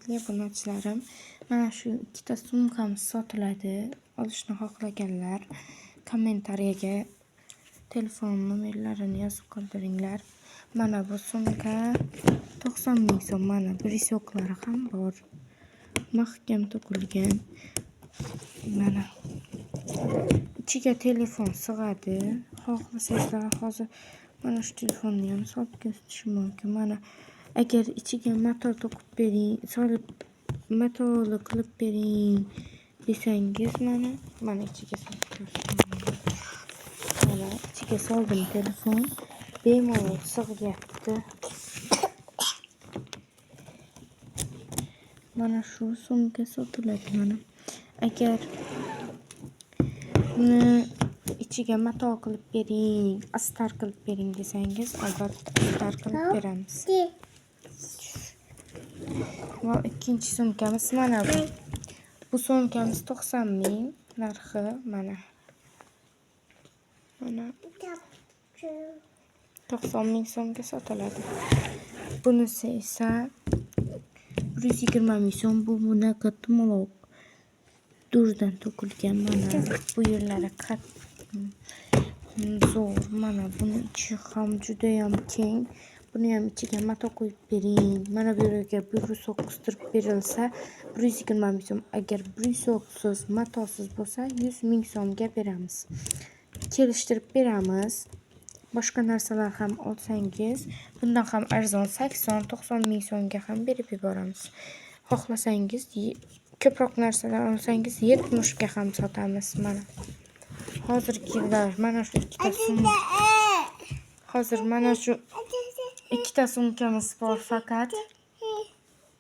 Hurmatli obunachilarim, mana shu ikkita sumkamiz sotiladi. Olishni xohlaganlar kommentariyaga telefon nomerlarini yozib qoldiringlar. Mana bu sumka 90 ming so'm. Mana брусоклari ham bor. Mahkam to'qilgan. Mana ichiga telefon sig'adi. Xohlasangizlar, hozir mana shu telefonni ham solib ketishim mumkin. Mana agar ichiga mato to'qib bering, solib matoli qilib bering desangiz, mana ichiga solib ko'rsataman. Mana ichiga soldim telefon. Bemalol sig'yapti. Mana shu sumka sotiladi mana. Agar buni ichiga mato qilib bering, astar qilib bering desangiz, albatta astar qilib beramiz. Va ikkinchi sumkamiz mana bu. Bu sumkamiz 90 ming narxi mana. Mana 90 ming so'mga sotiladi. Bunisi esa 120 ming so'm. Bu bunaqa dumaloq durdan to'qilgan, mana bu yerlari zo'r. Mana buni ichi ham judayam keng. Buni ham ichiga mato qo'yib bering. Mana bu yerga брусок qistirib berilsa 120 ming so'm. Agar брусокsiz, matosiz bo'lsa 100 ming so'mga beramiz. Kelishtirib beramiz. Boshqa narsalar ham olsangiz, bundan ham arzon 80-90 ming so'mga ham berib yuboramiz. Xohlasangiz, ko'proq narsalar olsangiz 70 ga ham sotamiz mana. Hozirgilar mana shu ikkita sumka. Hozir mana shu ikkita sumkamiz bor faqat.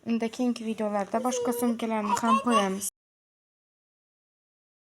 Unda keyingi videolarda boshqa sumkalarni ham qo'yamiz.